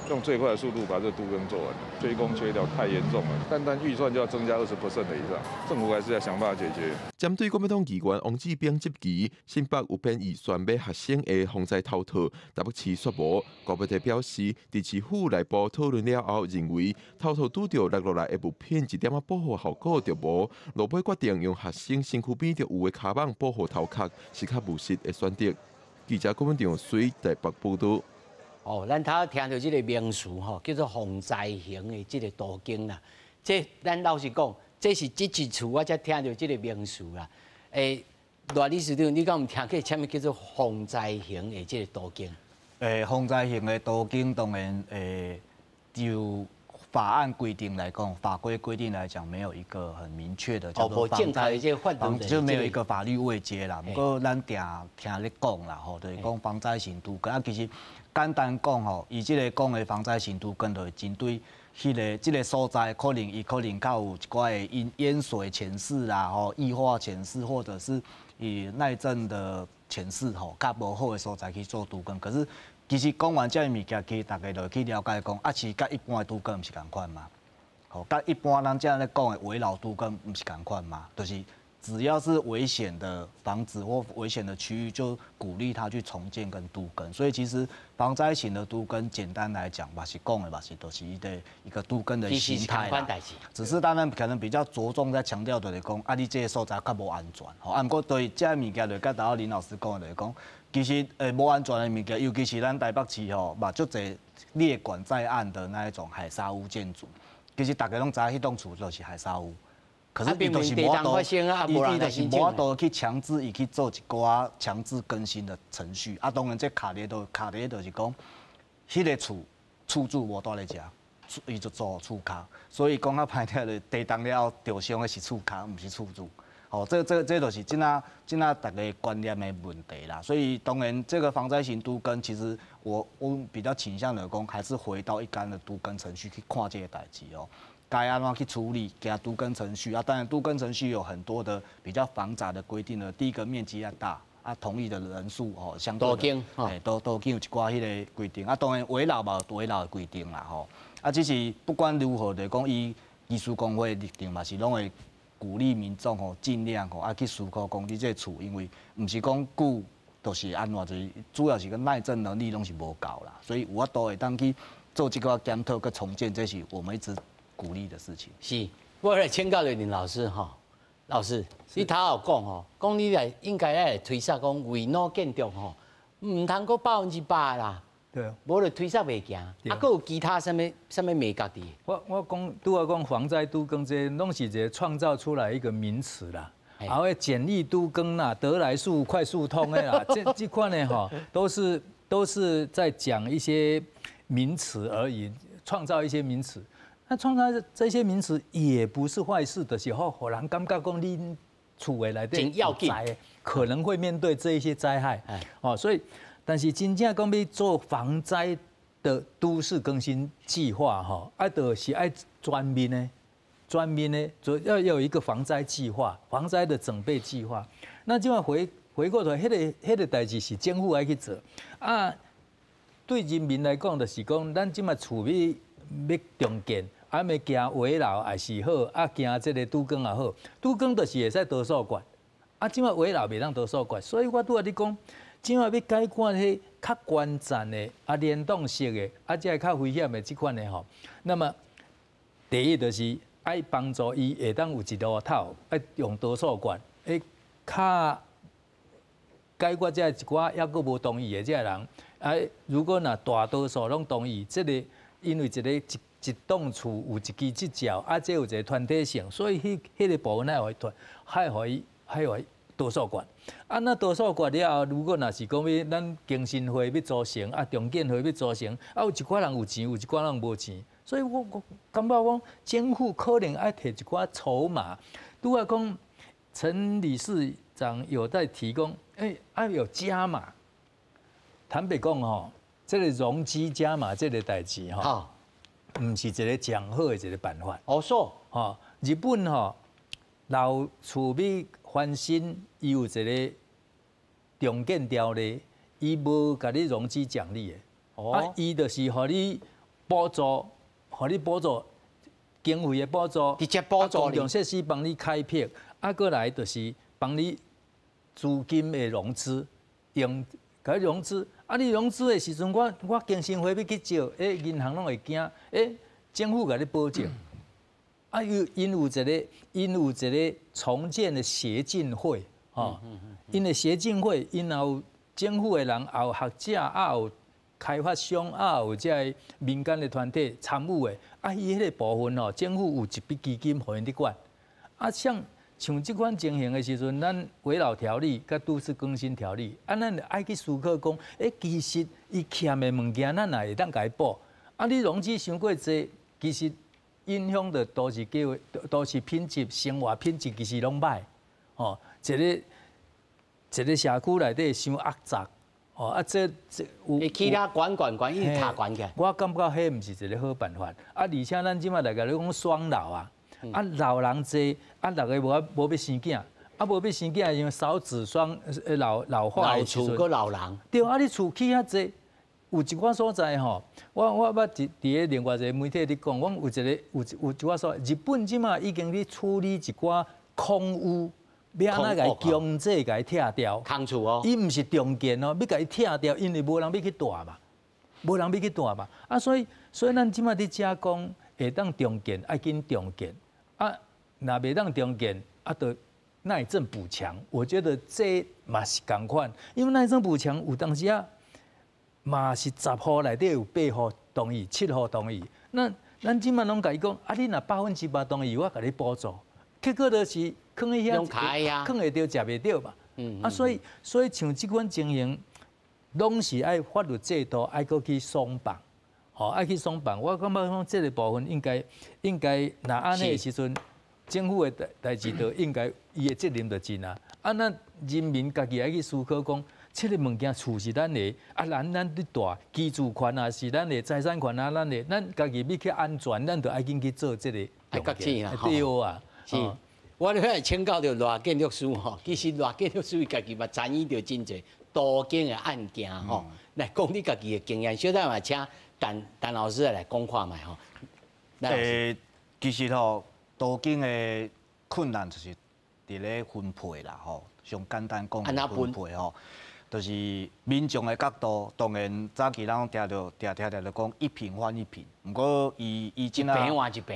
S10: 用最快的速度把這都更做完。缺工缺料太嚴重了，單單預算就要增加20% 的以上，政府還是要想辦法解決。
S9: 針對國民黨議員王志兵質疑，新北有編預算買學生的防災頭套，台北市煞無。郭培德表示，佇市府內部討論了後，認為頭套拄著落落來的物品一點仔保護效果就無，落尾決定用學生身軀邊就有的跤蠓保護頭殼，是較務實的選擇。記者郭文長水台北報道。
S1: 哦，咱頭聽著這個名詞吼，叫做防災型的這個都更啦。這咱老實講，這是這一次我才聽著這個名詞啦。賴理事長，你敢有聽過啥物叫做防災型的這個都更？
S2: 防災型的都更當然就法案規定來講，法規規定來講，沒有一個很明確的叫做防災，就沒有一個法律位階啦。不過咱定聽咧講啦，吼，就是講防災型都更啊，其實簡單講吼，伊這個講的防災型都更，就是針對彼個這個所在，可能伊可能較有一寡的淹淹水潛勢啦，吼，液化潛勢，或者是伊耐震的潛勢吼，較無好的所在去做都更。可是其實講完這个物件，其實大家就會去了解講，啊，是佮一般的都更毋是仝款嗎？吼，佮一般咱這樣咧講的危老都更毋是仝款嗎？就是只要是危險的房子或危險的區域，就鼓勵他去重建跟都更。所以其實防災型的都更，簡單來講，嘛是講的嘛是，就是一個都更的形態啦。只是當然可能比較着重在強調就是講，啊，你這個所在較無安全。吼，啊，毋過對這个物件，就佮頭林老師講的就是講，其實無安全的物件，尤其是咱台北市吼，嘛足濟列管在案的那一種海砂屋建築，其實大家攏知影彼棟厝就是海砂屋。可是伊就是無法度，伊就是無法度去強制伊去做一寡強制更新的程序。啊，當然這卡佇都卡佇就是講，彼個厝厝主無蹛咧遮，伊就租厝跤，所以講較歹聽就地動了後著傷的是厝跤，毋是厝主。哦，這就是這仔這仔大家觀念的問題啦。所以當然，這個防災型都更，其實我比較傾向來講，還是回到一般的都更程序去看這個代誌哦。該按怎去處理，行都更程序啊。當然，都更程序有很多的比較繁雜的規定呢。第一個面積要大啊，同意的人數哦，相對的，哎，都有一寡彼个規定啊。當然，危老嘛有危老的規定啦吼。啊，只是不管如何，就講伊技師公會立場嘛是攏會鼓勵民眾吼，盡量吼啊去思考講你這個厝，因為毋是講舊就是按怎，就是主要是個耐震能力攏是無夠啦，所以有法度會當去做這個檢討佮重建，這是我們一直鼓勵的事情。
S1: 是，我來請教林老師哈，老師，你頭有講吼，講你來應該愛來推測講危老建築吼，毋通閣100%啦。
S3: 對，
S1: 無就推捒袂行，啊，閣有其他啥物啥物眉角佇？
S3: 我講拄仔講防災都更這攏是一個創造出來一個名詞啦，啊，會簡易都更啦，得來速快速通的啦，這款的吼，都是在講一些名詞而已，創造一些名詞。那創造這些名詞也不是壞事的時候，予人感覺講恁厝的內底
S1: 要緊，
S3: 可能會面對這一些災害，哦，所以。但是真正講欲做防災的都市更新計劃，吼，啊，就是愛全面的，全面的，做要有一個防災計劃，防災的準備計劃。那這擺回過頭，彼個代誌是政府愛去做啊。對人民來講，就是講，咱這擺厝欲欲重建，啊，欲驚危老也是好，啊，驚這個都更也好，都更就是會使多數決，啊，這擺危老袂當多數決，所以我拄仔咧講。這擺欲解決彼較懸層的啊，連動式的啊，這个較危險的這款的吼。那麼第一就是愛幫助伊會當有一路透，愛用多數決，會較解決這一寡猶閣無同意的這个人。啊，如果若大多數攏同意，這個因為一個一一棟厝有一支執照，啊，這有一個團體性，所以彼個部分愛予伊團，愛予伊愛予伊多數決。啊，那多數決了後，如果若是講欲咱更新會欲組成，啊，重建會欲組成，啊，有一寡人有錢，有一寡人無錢，所以我感覺講政府可能愛提一寡籌碼。拄仔講陳理事長有在提供，愛有加碼。坦白講吼，這個容積加碼這個代誌吼，毋是一個上好的一個辦法。
S1: 哦，說，
S3: 吼，日本吼老厝欲翻新，伊有一個重建條例，伊無共你融資獎勵的。啊，伊就是予你補助，予你補助經費的補助，
S1: 直接補助，
S3: 公共設施幫你開闢，啊，過來就是幫你資金的融資，用共你融資。啊，你融資的時陣，我更新會欲去借，銀行攏會驚，政府共你保證。啊，𪜶有一個重建的協進會，吼，𪜶的協進會，𪜶也有政府的人，也有學者，也有開發商，也有這个民間的團體參與的。啊，伊彼個部分吼，政府有一筆基金予𪜶佇管。啊，像這款情形的時陣，咱危老條例佮都市更新條例，啊，咱愛去思考講，其實伊欠的物件，咱也會當共伊補。啊，你融資傷過濟，其實影響的都市計劃、都市品質、生活品質，其實攏歹。吼，一个一个社區內底傷骯髒，哦，啊，這有
S1: 起了懸懸懸，一直塔懸起來。
S3: 我感覺彼毋是一个好辦法。啊，而且咱這馬來共你講雙老啊。啊，老人濟，啊，逐个無欲生囝，啊，無欲生囝，因為少子雙老化
S1: 老厝閣老人。
S3: 對，啊，你厝起遐濟，有一寡所在吼，我捌佇咧另外一個媒體咧講，講有一个有一寡所在，日本這馬已經咧處理一寡空屋，欲按怎共伊強制共伊拆掉。
S1: 空厝哦。
S3: 伊毋是重建哦，欲共伊拆掉，因為無人欲去蹛嘛，無人欲去蹛嘛。啊，所以咱這馬佇遮講會當重建，愛緊重建。啊，若袂當重建，啊，就耐震補強。我覺得這嘛是仝款，因為耐震補強有當時啊，嘛是10戶內底有8戶同意，7戶同意。那咱這馬攏共伊講，啊，你若100%同意，我共你補助。結果就是囥佇遐，囥會著，食袂著嘛。啊，所以像這款情形，攏是愛法律制度愛閣去鬆綁。吼，愛去鬆綁，我感覺講這个部分應該，若按呢的時陣，政府的代誌就應該伊的責任就盡啊。啊，咱人民家己愛去思考講，這个物件厝是咱的，啊，咱咧蹛居住權啊，是咱的財產權啊，咱的，咱家己欲去安全，咱就愛緊去做這个
S1: 愛覺醒啦，
S3: 對啊。
S1: 是，我咧請教著賴建築師吼，其實賴建築師伊家己嘛參與著真濟都更的案件吼，來講你家己的經驗，小等嘛請陳陳老師來講看覓吼。
S2: 其實吼，都更的困難就是佇咧分配啦吼。上簡單講，分配吼，就是民眾的角度，當然早期咱攏聽著，聽著講一坪換一坪。毋過伊這仔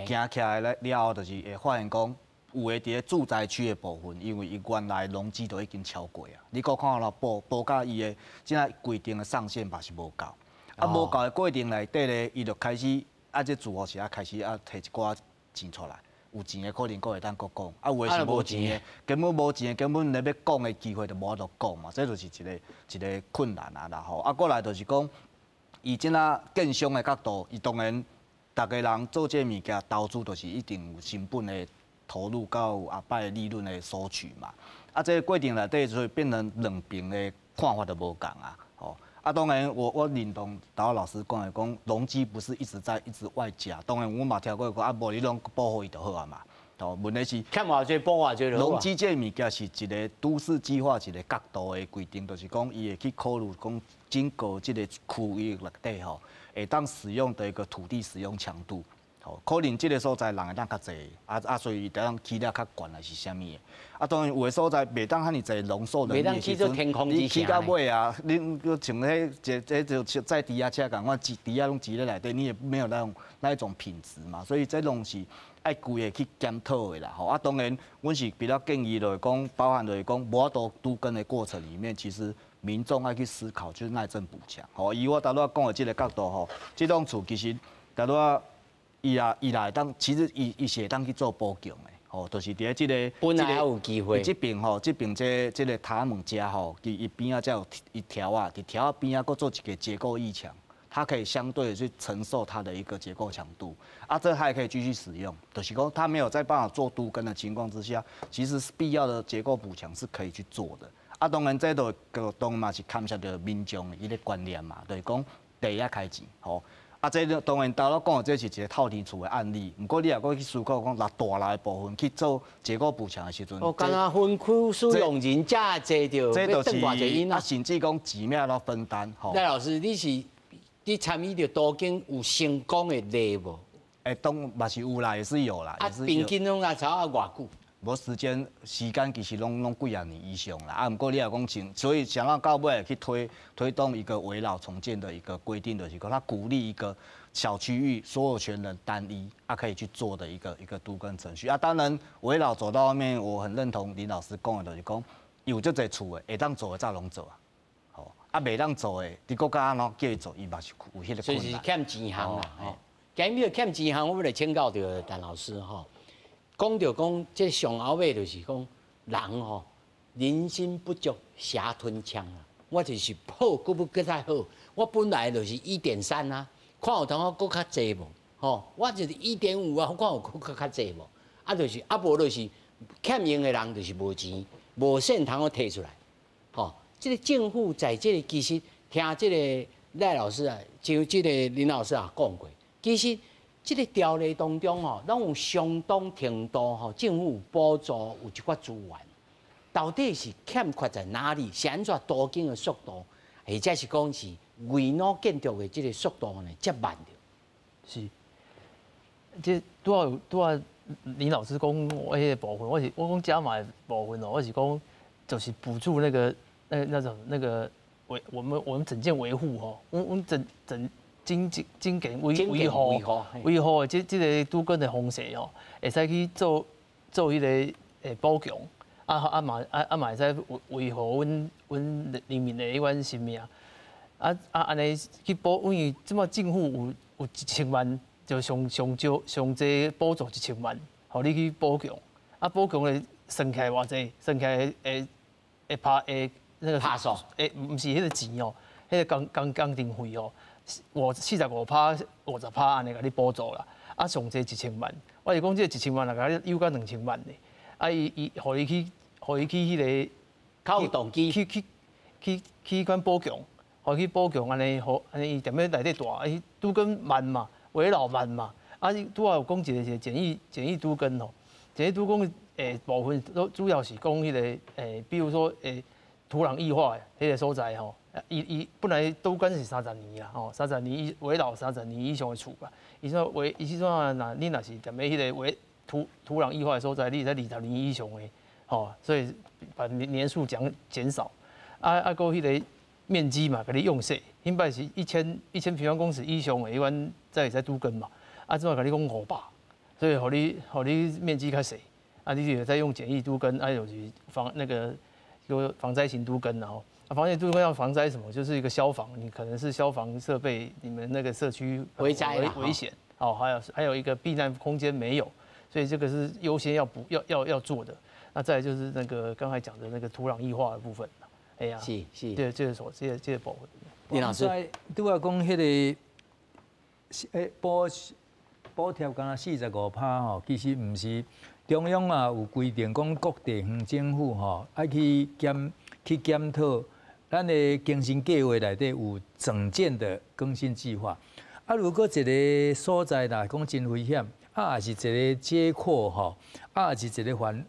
S2: 行起來了後，就是會發現講，有的佇咧住宅區的部分，因為伊原來容積都已經超過啊。你閣看啦，補甲伊的這仔規定的上限嘛是無夠。啊，無夠的過程內底咧，伊就開始啊，這住戶是啊開始啊提一寡錢出來，有錢的可能閣會當閣講，啊有的是無錢的，根本無錢的，根本連欲講的機會都無法度講嘛，這就是一個困難啊啦吼。啊，過來就是講，以這仔建商的角度，伊當然逐个人做這个物件投資，就是一定有成本的投入，佮有後擺的利潤的索取嘛。啊，這个過程內底就會變成兩邊的看法都無仝啊，吼。啊，當然我認同陶老師講的，講容積不是一直在一直外加。當然，我嘛聽過講啊，無你攏補予伊就好啊嘛。哦，問題是
S1: 欠偌濟補偌濟就
S2: 好。容積這个物件是一個都市計劃一個角度的規定，就是講伊會去考慮講整個這個區域內底吼，會當使用的一個土地使用強度。可能這个所在人會當較濟，啊，所以伊當起了較懸還是啥物的。啊，當然有的所在袂當遐爾濟容受能力的時陣，你起到尾啊，你閣像彼這就載豬仔車仝款，豬仔攏擠咧內底，你也沒有那一種品質嘛。所以這攏是愛規个去檢討的啦。吼，啊，當然，阮是比較建議就是講，包含就是講，無法度都更的過程裡面，其實民眾愛去思考，就是耐震補強。吼，以我頭拄仔講的這个角度吼，這棟厝其實頭拄仔。伊若會當，其實伊是會當去做補強的，吼，就是佇咧這个，
S1: 本來有機會。
S2: 這邊吼，這邊這个塔門遮吼，伊邊仔才有一條仔，佇條仔邊仔閣做一個結構異牆，它可以相對的去承受它的一個結構強度，啊，這還可以繼續使用，就是講它沒有在辦法做都更的情況之下，其實是必要的結構補強是可以去做的。啊，當然這都當然嘛是牽涉著民眾的伊个觀念嘛，就是講地愛開錢，吼。啊，這當然，頭拄講的這是一個透天厝的案例。毋過你若閣去思考講，若大樓的部分去做結構補強的時陣，
S1: 哦，敢若分區使用人遮濟著，
S2: 這就是啊，甚至講錢欲按怎分擔。
S1: 賴老師，你是你參與著都更有成功的例無？
S2: 欸，當嘛是有啦，也是有啦。
S1: 啊，平均攏啊差啊偌久？
S2: 無時間其實攏幾仔年以上啦。啊，毋過你若講前，所以想要到尾去推動一個危老重建的一個規定，就是講他鼓勵一個小區域所有權人單一，啊可以去做的一個都更程序。啊，當然危老走到後面，我很認同林老師講的，就是講有足濟厝的會當做的早攏做啊。吼，啊袂當做的，佇國家按怎叫伊做，伊嘛是有彼個困難。
S1: 所以是欠錢項啦，吼。今日欠錢項，我欲來請教著陳老師吼。講著講，這上後尾就是講人吼，人心不足蛇吞象啊。我就是好，閣欲閣較好。我本來就是1.3啊，看有通閣較濟無？吼，我就是1.5啊，看有閣較濟無？啊，就是啊，無就是欠用的人就是無錢，無錢通好提出來。吼，這個政府在這個其實聽這個賴老師啊，就這個林老師也講過，其實。這個條例當中吼，攏有相當程度吼，政府有補助有一寡資源，到底是欠缺在哪裡？是按怎都更的速度，或者是講是危老建築的這個速度呢？遮慢著？
S8: 是，這拄仔拄仔林老師講我彼個部分，我講加碼部分哦，我是講就是補助那個那那種那個維我們整建維護吼，我整整。整建維護的這個都更的方式吼，會使去做彼個補強，啊啊嘛啊啊嘛會使維護阮人民的彼款生命，啊啊按呢去補，因為這擺政府有一千萬，就上上少上濟補助一千萬，予你去補強，啊補強的算起來偌濟，算起來會拍會那個
S1: 拍數，
S8: 會毋是彼個錢哦，彼個工程費哦。45%、50%按呢共你補助啦，啊上濟一千萬，我是講這一千萬若共你有到2000萬呢，啊伊伊，予伊去，予伊去彼個
S1: 較有動機
S8: 去去去去款補強，予伊去補強按呢，予按呢伊踮咧內底住，伊都更慢嘛，危老慢嘛，啊拄仔有講一個是簡易都更吼，簡易都更部分都主要是講彼個比如說土壤液化的彼個所在吼。伊伊本來都更是三十年啦，吼，三十年以危老三十年以上的厝啦。伊說危，伊是說若你若是踮咧彼個危土壤液化的所在，你會使20年以上的，吼，所以把年數減少。啊啊，閣彼個面積嘛，共你用細，頂擺是一千平方公尺以上的，彼款才會使都更嘛。啊，這擺共你講500，所以予你面積較細，啊，你就會使用簡易都更，啊，就是防那個叫防災型都更，然後。啊，防災都更要防災什麼？就是一個消防，你可能是消防設備，你們那個社區
S1: 危災
S8: 危險，哦，還有一個避難空間沒有，所以這個是優先要補要要要做的。那再來就是那個剛才講的那個土壤液化的部分，哎呀，對，這個所這個部分。
S1: 林老師，
S3: 拄仔講彼個補貼敢若45%吼，其實毋是中央啊有規定講各地方政府吼愛去檢討。咱的更新計劃內底有整建的更新計劃。啊，如果一個所在若講真危險，啊，抑是一個街廓吼，啊，抑是一個環，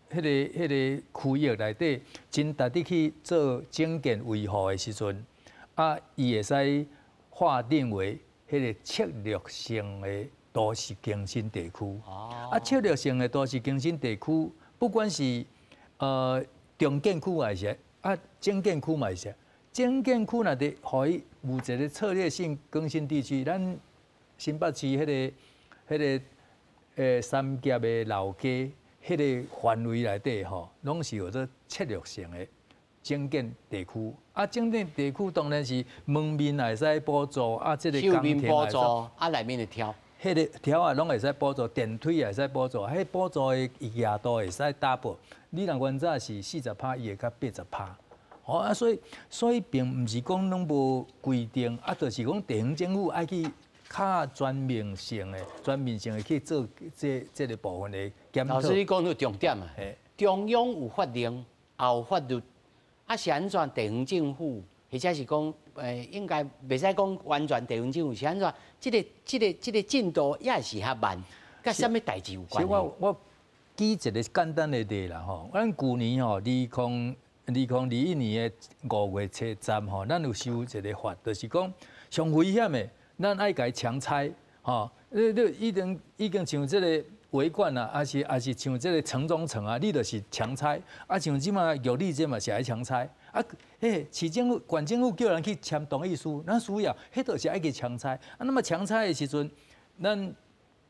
S3: 彼個區域內底真值得去做整建維護的時陣，啊，伊會使劃定為彼個策略性的都市更新地區。啊，策略性的都市更新地區，不管是重建區還是啊，整建區嘛是，整建區若佇予伊有一個策略性更新地區，咱新北市彼個三峽的老街，彼個範圍內底吼，攏是有做策略性的整建地區。啊，整建地區當然是門面會使補助，啊，這個工程
S1: 補助，啊，內面的柱，
S3: 彼個柱仔攏會使補助，電梯也會使補助，彼補助的額度會使 double。你若原早是40%，伊會較80%。哦啊，所以並毋是講攏無規定，啊，就是講地方政府愛去較全面性的去做這個部分的檢討。
S1: 老師，你講到重點啊，中央有法令，也有法律，啊是按怎地方政府，或者是講，應該袂使講完全地方政府是按怎？這個進度也是較慢，佮啥物代誌有關？
S3: 我舉一個簡單的例啦吼，咱舊年吼，2021年的5月初十吼，咱有修一個法，就是講上危險的，咱愛共伊強拆，吼！你已經像這個維管啊，抑是像這個城中城啊，你就是強拆。啊，像這馬玉里這嘛是愛強拆。啊，欸，市政府、縣政府叫人去簽同意書，咱需要，彼就是愛去強拆。啊，那麼強拆的時陣，咱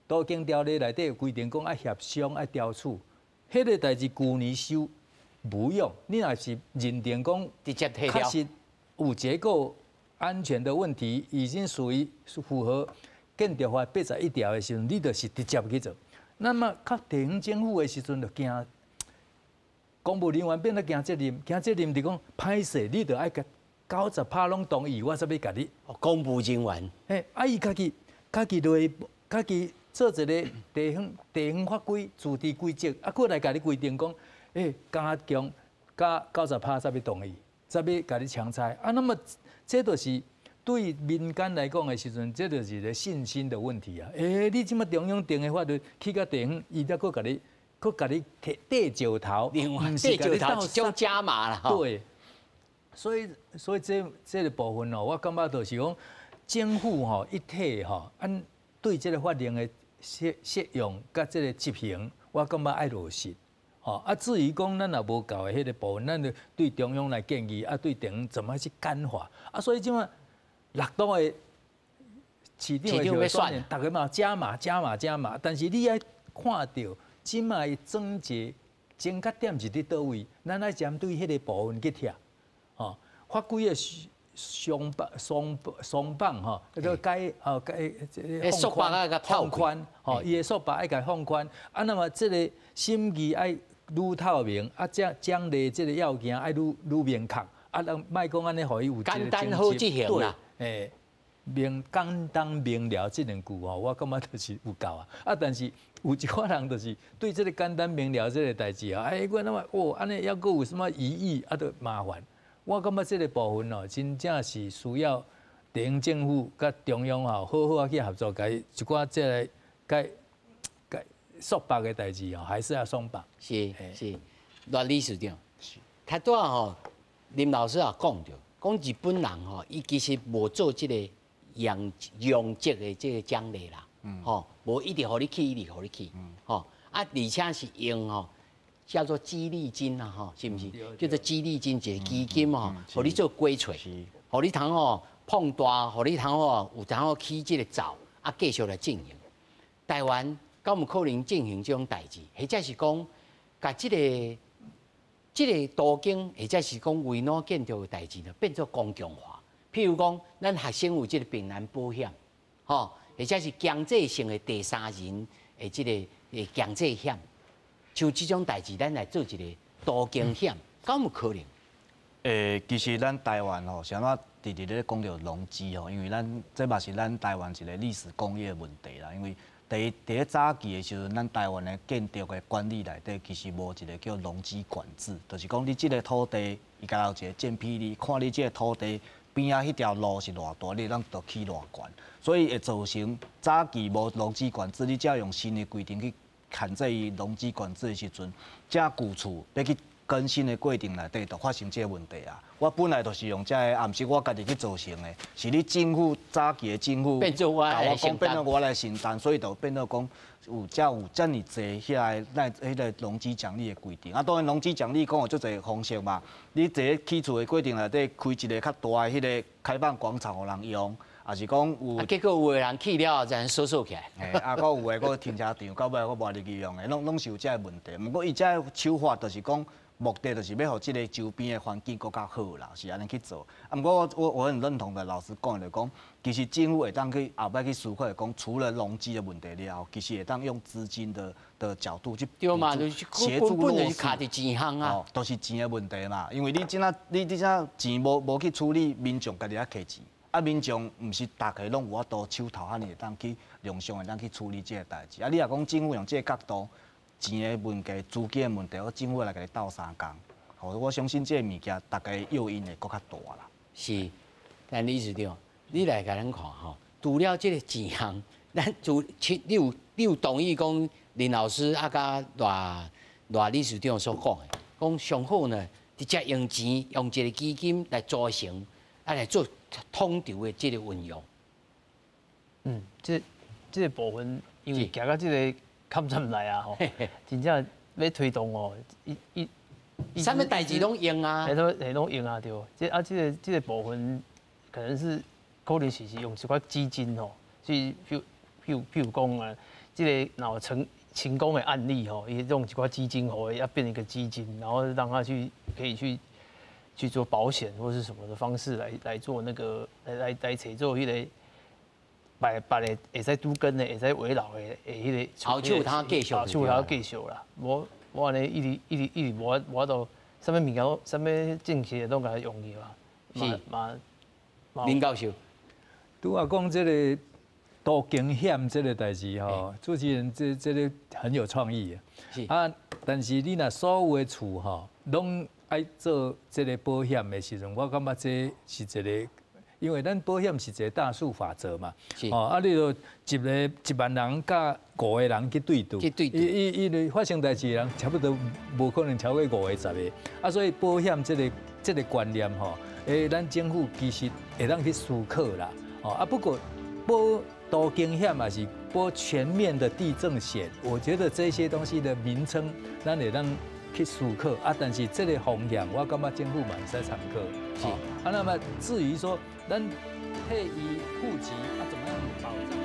S3: 都更條例內底有規定講愛協商、愛調處，彼個代誌舊年修無用。你若是認定講
S1: 直接提
S3: 確實有結構安全的問題，已經屬於符合建築法81條的時陣，你就是直接去做。那麼較地方政府的時陣就驚公務人員變得驚責任，驚責任就講歹勢，你著愛共90%攏同意，我才欲共你。
S1: 公務人員，
S3: 嘿，啊伊家己落家己做一個地方法規、自治規則，啊，閣來共你規定講，欸，加強加90%才欲同意，才欲共你強拆。啊，那麼這就是對民間來講的時陣，這就是一個信心的問題啊！欸，你這馬中央定的法律去到地方，伊才閣共你，閣共你提綴石頭，
S1: 另外綴石頭一種加碼啦。
S3: 對，所以這個部分哦，我感覺就是講政府吼一體吼，按對這個法令的適用佮這個執行，我感覺愛落實。吼啊，至於講咱若無夠的彼個部分，咱就對中央來建議，啊，對地方怎麼去簡化啊？所以這馬六都的市長的候選，逐家嘛加碼加碼加碼，但是你愛看著這馬的症結症結點是佇佗位，咱愛針對彼個部分去拆，吼，法規的鬆綁鬆鬆綁吼，叫做改哦改這個放寬放寬，吼，伊的束縛愛共放寬，啊，那麼這個審議愛愈透明，啊，這獎勵這個要件愛愈愈明確，啊，咱莫講按呢，予伊有
S1: 簡單好執行啦。
S3: 欸，明簡單明了這兩句吼，我感覺就是有夠啊。啊，但是有一寡人就是對這個簡單明了這個代誌啊，哎，我那麼哦，按呢猶閣有啥物疑義，啊，就麻煩。我感覺這個部分哦，真正是需要地方政府佮中央吼，好好啊去合作，共一寡這個該該束縛的代誌哦，還是要鬆綁。
S1: 是是，賴理事長，是。較拄仔吼，林老師也講著，講日本人吼，伊其實無做這個容容積的這個獎勵啦，吼，無一直予你起，一直予你起，吼，啊，而且是用吼叫做激勵金啊，吼，是毋是？叫做激勵金，一個基金吼，予你做鼓吹，予你通吼膨大，予你通吼有通好起這個灶，啊，繼續來進行。台灣敢有可能進行這種代誌，或者是講，共這個都更，或者是講危老建築的代誌呢，變做公共化。譬如講，咱學生有這個病難保險，吼，或者是強制性的第三人的這個強制險，像這種代誌，咱來做一個都更險，敢有可能？
S2: 欸，其實咱台灣吼，啥物直直咧講著容積吼，因為咱這嘛是咱台灣一個歷史工業問題啦，因為第一，佇咧早期的時陣，咱台灣的建築的管理內底其實無一個叫容積管制，就是講你這個土地，伊敢若有一個建蔽率，看你這個土地邊仔彼條路是偌大，你會當就起偌懸，所以會造成早期無容積管制，你才用新的規定去限制伊容積管制的時陣，這舊厝欲去更新的過程內底，就發生這個問題啊。我本來就是用這个，啊，毋是我家己去造成的，是你政府早期的政府
S1: 變做我來承擔，
S2: 變做我來承擔，所以就變做講有才有遮爾濟遐个那彼個容積獎勵的規定。啊，當然容積獎勵講有足濟方式嘛。你佇咧起厝的過程內底開一個較大的彼個開放廣場予人用，抑是講有，
S1: 啊，結果有的人去了後，才鎖鎖起來。
S2: 嘿，啊，閣有的閣停車場，到尾閣無入去用的，攏是有這个問題。毋過伊這个手法就是講，目的就是欲予這个周邊的環境閣較好啦，是按呢去做。啊，毋過我很認同的老師講的，就講其實政府會當去後擺去思考，講除了容積的問題了後，其實會當用資金的角度去
S1: 對嘛，就是
S2: 協助落實。
S1: 卡佇錢項啊，
S2: 哦，都是錢的問題嘛。因為你這仔你這仔錢無去處理，民眾家己愛摕錢。啊，民眾毋是逐家攏有法度手頭遐爾會當去量上會當去處理這个代誌。啊，你若講政府用這个角度，錢的問題、資金的問題，我政府來共你鬥相共，吼，我相信這个物件，逐家誘因會閣較大啦。
S1: 是，但理事長，你來共咱看吼，除了這個錢項，咱除你有同意講林老師啊，佮賴賴理事長所講的，講上好呢，直接用錢用一個基金來組成，啊來做统筹的這个运用。
S8: 這個部分因為行到這个坎站來啊，吼，真正欲推動哦，一一
S1: 啥物代誌攏用啊？
S8: 係都係攏用啊，對。這啊，這個部分可能是用一寡基金吼，是譬如講啊，這个若有成功的案例吼，伊用一寡基金吼，要變一個基金，然後讓他去可以去做保險或是什麼的方式來做那個來做彼个別別个會使拄根的，會使危老的彼个
S1: 後手通繼續，
S8: 後手通繼續啦。無無按呢一直一直一直無法度，啥物物件，啥物政策攏共伊用去嘛。
S1: 是
S8: 嘛。
S1: 林教授，
S3: 拄仔講這个都更險這个代誌吼，主持人這個很有創意啊。但是你若所有的厝吼，攏愛做這个保險的時陣，我感覺這是一个，因為咱保險是一个大數法則嘛。哦，啊，你就一个1萬人佮五个人去對賭，
S1: 去對賭，
S3: 伊伊發生代誌的人差不多無可能超過五個十个。啊，所以保險這個觀念吼，咱政府其實會當去思考啦。哦，啊，不過保都更險嘛是保全面的地震險，我覺得這些東西的名稱，咱會當去思考啊。但是這个風險，我感覺政府嘛會使參考。
S1: 是
S3: 啊，那麼至於說，咱替伊負責啊，怎麼樣保障？